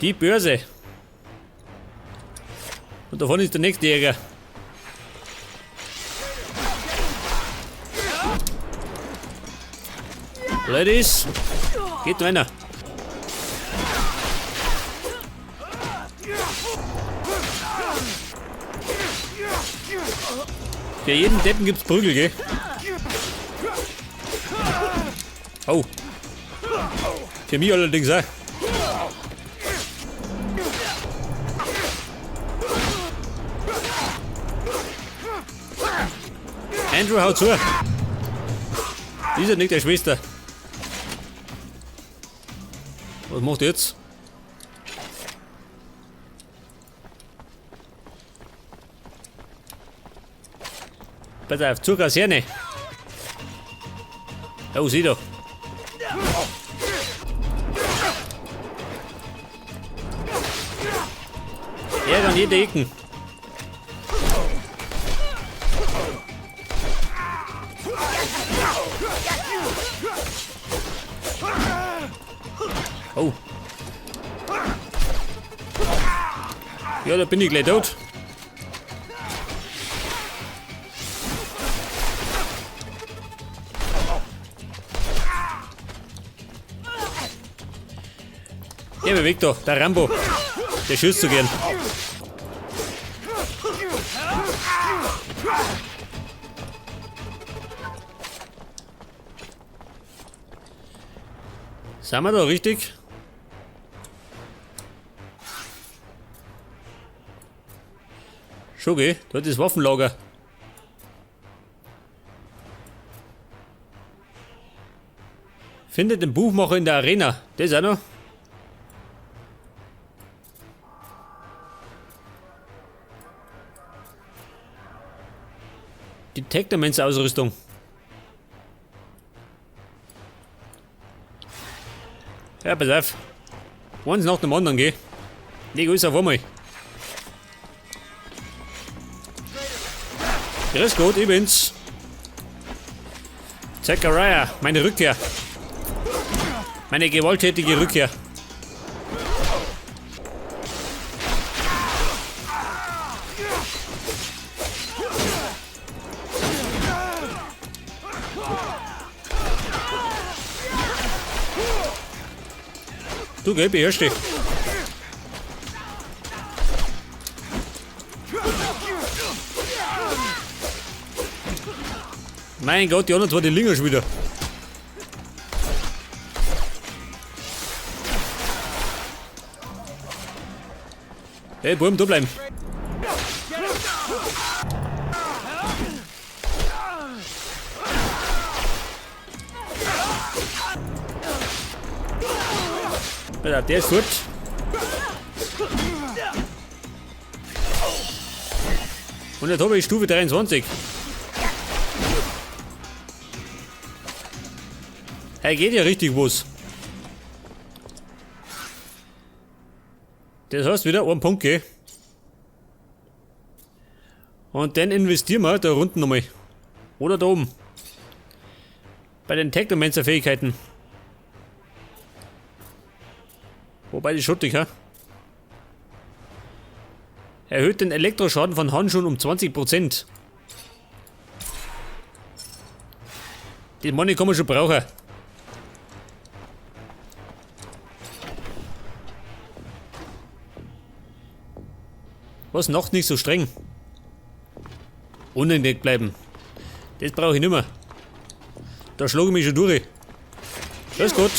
Die Börse. Und davon ist der nächste Jäger. Ladies, geht weiter. Für jeden Deppen gibt's Prügel, gell? Oh. Für mich allerdings auch. Andrew, hau zu! Die ist ja nicht der Schwester. Was macht ihr jetzt? Pass auf, zur Kaserne. Oh, sieh doch. Ärger an jeder Ecken. Oh. Ja, da bin ich gleich tot. Der bewegt doch, der Rambo. Der schießt so gern. Sind wir da richtig? Schon, gell? Dort ist Waffenlager. Findet den Buchmacher in der Arena. Das ist auch noch. Die Technomans-Ausrüstung. Ja, pass auf. Eins nach dem anderen, gell? Leg alles auf einmal. Grüß Gott, ich bin's. Zachariah, meine Rückkehr. Meine gewalttätige Rückkehr. Du, gell, beherrsch dich. Mein Gott, die anderen zwei, die liegen schon wieder. Hey, Buben, da bleiben. Alter, der ist fort. Und jetzt habe ich Stufe 23. Hey, geht ja richtig was. Das heißt wieder ein Punkt, gell? Und dann investieren wir da unten nochmal. Oder da oben. Bei den Technomancer-Fähigkeiten. Wobei die schuttig, ha? Erhöht den Elektroschaden von Handschuhen um 20%. Die Money kann man schon brauchen. Was noch nicht so streng? Unentdeckt bleiben. Das brauche ich nicht mehr. Da schlage ich mich schon durch. Das ist gut.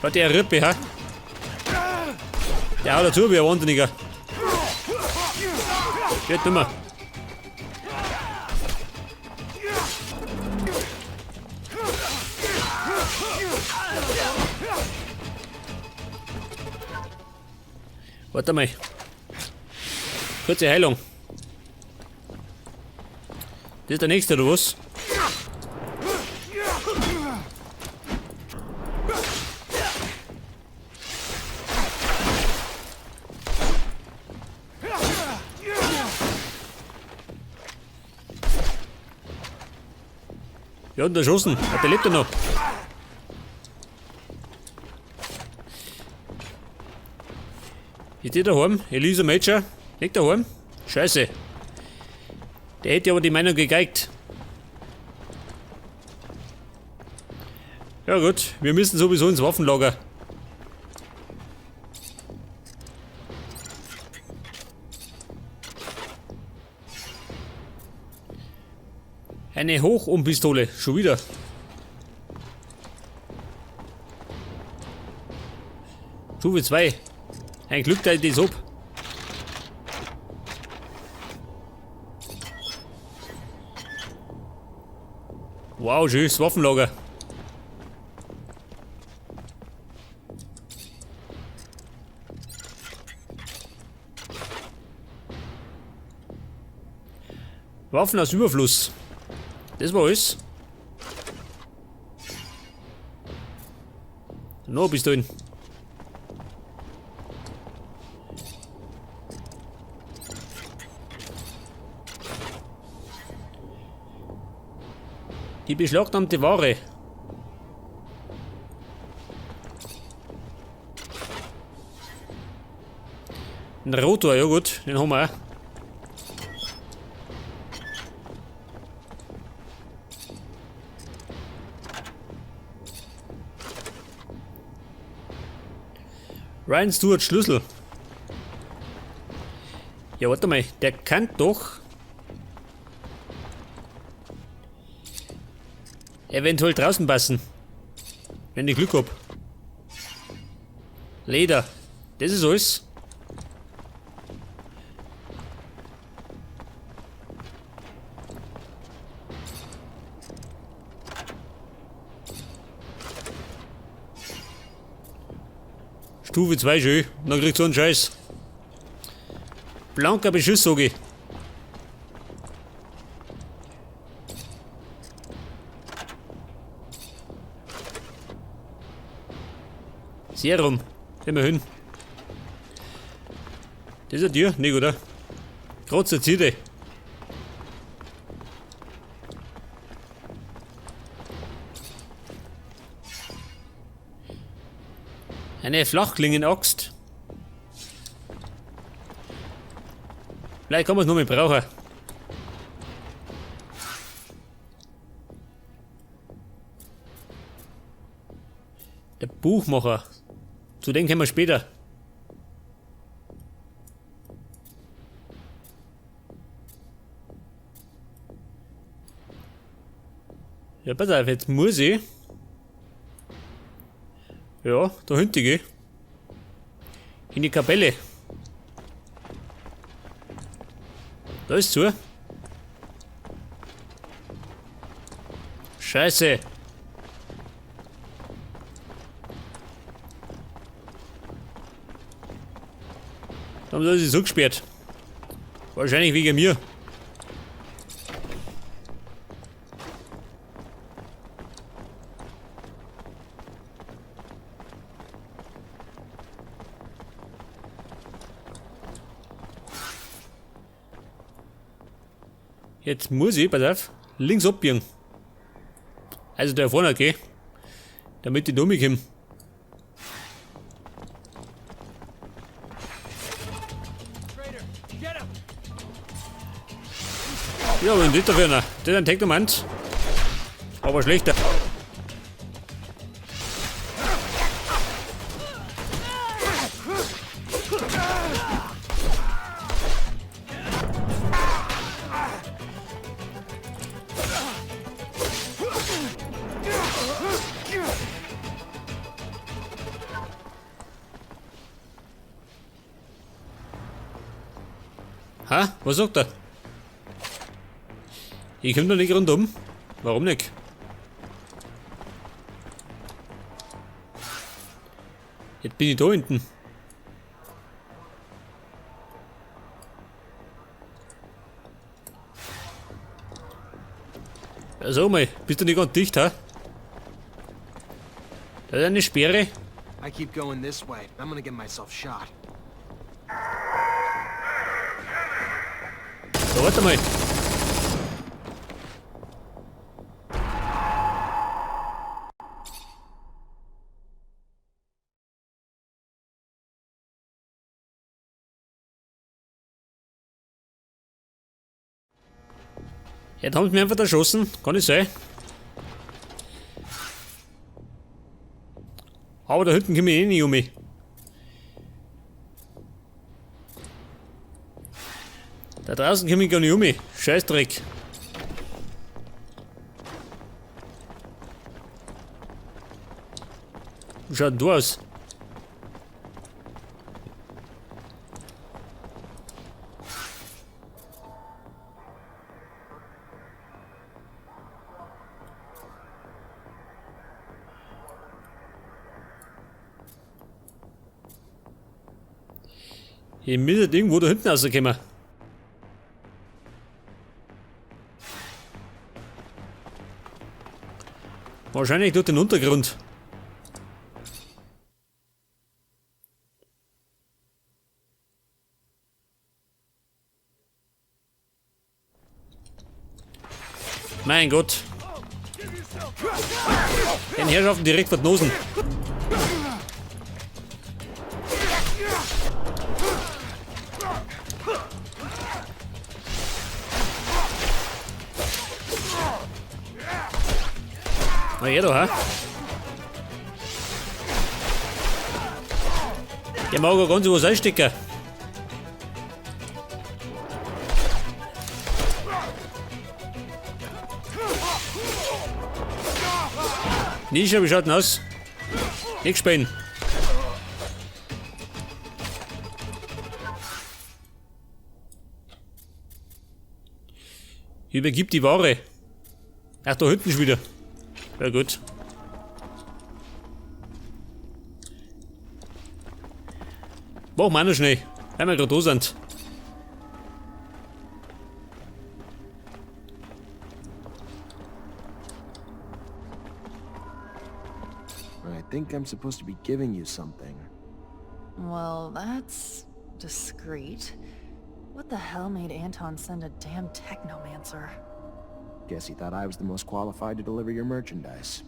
Hat der Rippe, ha? Der haut dazu wie ein Wahnsinniger. Geht nimmer. Warte mal. Kurze Heilung. Das ist der nächste, oder was? Wer hat denn erschossen? Ah, der lebt ja noch. Ist der daheim? Elisa Major? Nicht daheim? Scheiße. Der hätte aber die Meinung gegeigt. Ja gut, wir müssen sowieso ins Waffenlager. Eine Hochumpistole, schon wieder. Stufe 2. Ein Glück, dass ich das hab. Wow, schönes Waffenlager. Waffen aus Überfluss. Das war alles. Noch Pistolen. Die beschlagnahmte Ware. Ein Rotor, ja gut, den haben wir auch. Ryan Stewart Schlüssel. Ja, warte mal, der kann doch eventuell draußen passen. Wenn ich Glück hab. Leder. Das ist alles. Stufe 2 schön. Und dann kriegst du einen Scheiß. Blanker Beschuss, sag ich. Serum. Immerhin. Das ist eine Tür? Nicht, oder? Gerade zur Zierde. Eine Flachklingenaxt. Vielleicht kann man es noch mit brauchen. Der Buchmacher. Zu dem kommen wir später. Ja, pass auf, jetzt muss ich. Ja, da hinten geh. In die Kapelle. Da ist zu. Scheiße. Da haben sie sich zugesperrt. Wahrscheinlich wegen mir. Jetzt muss ich, pass auf, links abbiegen. Also da vorne, okay? Damit die Domi kommen. Ja, aber nicht dafür, ne? Das ist ein Technomant. Aber schlechter. Ha? Was sagt er? Ich komm da nicht rundum. Warum nicht? Jetzt bin ich da hinten. Ja, sag mal, bist du nicht ganz dicht, ha? Da ist eine Sperre. I keep going this way. I'm gonna get myself shot. So, warte mal. Jetzt haben sie mich einfach erschossen. Kann nicht sein. Aber da hinten komme ich eh nicht um mich. Da draußen komme ich gar nicht um mich. Scheißdreck. Wie schaut denn du aus? Ihr müsstet irgendwo da hinten rauskommen. Wahrscheinlich durch den Untergrund. Mein Gott. Den Herrschaften direkt vor die Nosen. Na ja, da, hä? Der mag auch ganz was einstecken. Nisha, wie schaut denn aus? Nicht spielen. Übergib die Ware. Ach, da hinten schon wieder. Ja gut. Machen wir auch noch schnell. Weil wir gerade da sind. I think I'm supposed to be giving you something. Well, that's discreet. What the hell made Anton send a damn technomancer? Guess he thought I was the most qualified to deliver your merchandise.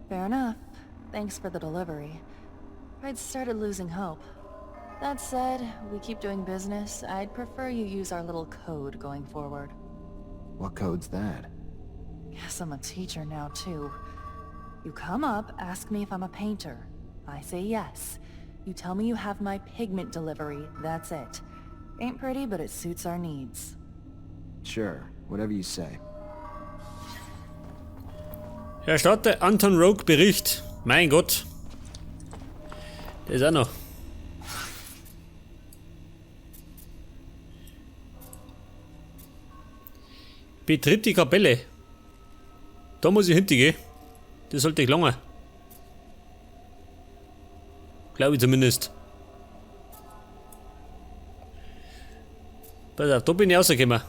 Fair enough. Thanks for the delivery. I'd started losing hope. That said, we keep doing business. I'd prefer you use our little code going forward. What code's that? Guess I'm a teacher now, too. You come up, ask me if I'm a painter. I say yes. You tell me you have my pigment delivery, that's it. Ain't pretty, but it suits our needs. Sure, whatever you say. Erstatte Anton Rogue Bericht. Mein Gott. Der ist auch noch. Betritt die Kapelle. Da muss ich hintergehen. Das sollte ich lange. Glaube ich zumindest. Pass auf, da bin ich rausgekommen.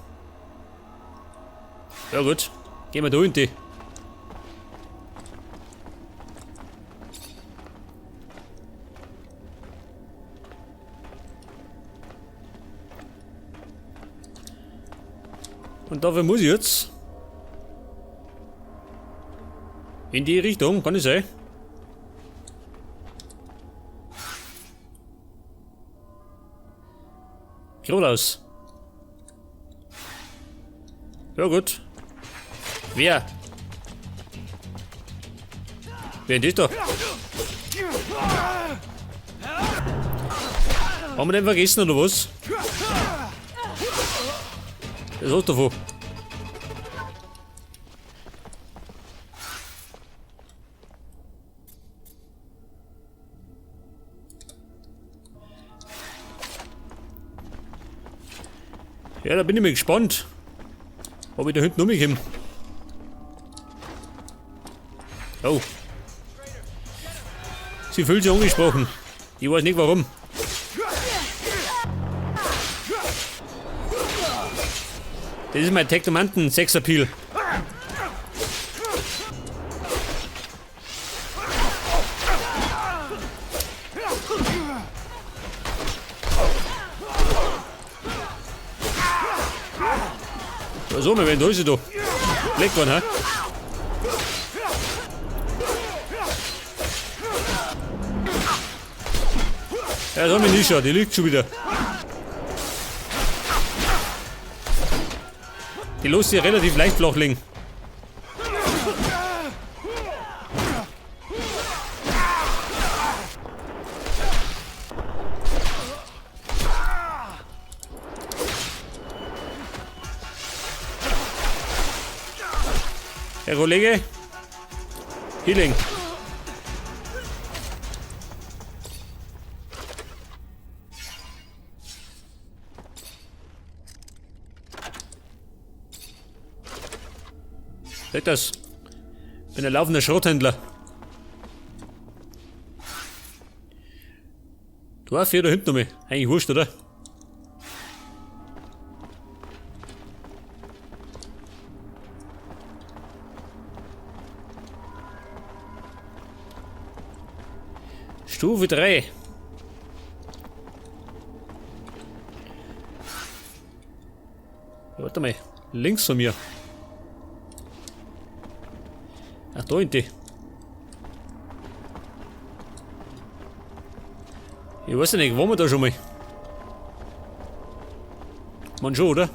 Ja gut, gehen wir da hinten. Und dafür muss ich jetzt in die Richtung, kann ich sein? Geradeaus. Ja gut. Wer? Wer denn das da? Haben wir den vergessen oder was? Das hast du davon. Ja, da bin ich mal gespannt, ob ich da hinten rumkomme. Oh. Sie fühlt sich angesprochen. Ich weiß nicht warum. Das ist mein Technomanten Sexappeal. So, wir werden da ist sie da. Leck geworden, hä? Ja, das haben wir nicht schon, die liegt schon wieder. Die lässt sich relativ leicht flachlegen. Herr Kollege. Healing. Seht das? Bin ein laufender Schrotthändler. Du hast hier da hinten nochmal. Eigentlich wurscht, oder? Stufe 3. Warte mal. Links von mir. Ach, da hinten. Ich weiß ja nicht, waren wir da schon mal? Man schon, oder?